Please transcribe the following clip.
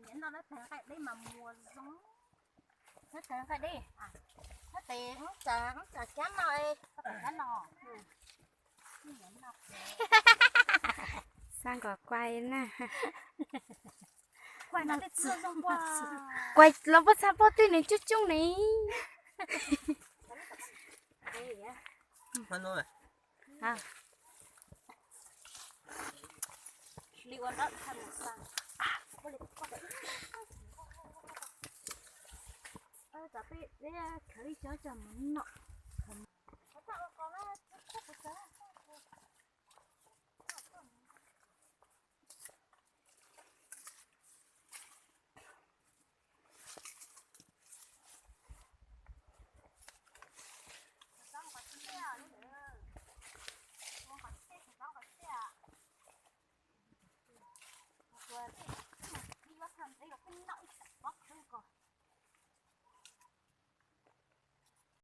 Nyob no lawv tes nqaij dib mas muag zoo. Lawv tes nqaij dib, lawv tes ub txas ub txas cab no, cab no. Xav kom kuai na. Kuai los puab txha pob twg nws coob coob ne. Cov peb khaws ib co coj mus noj.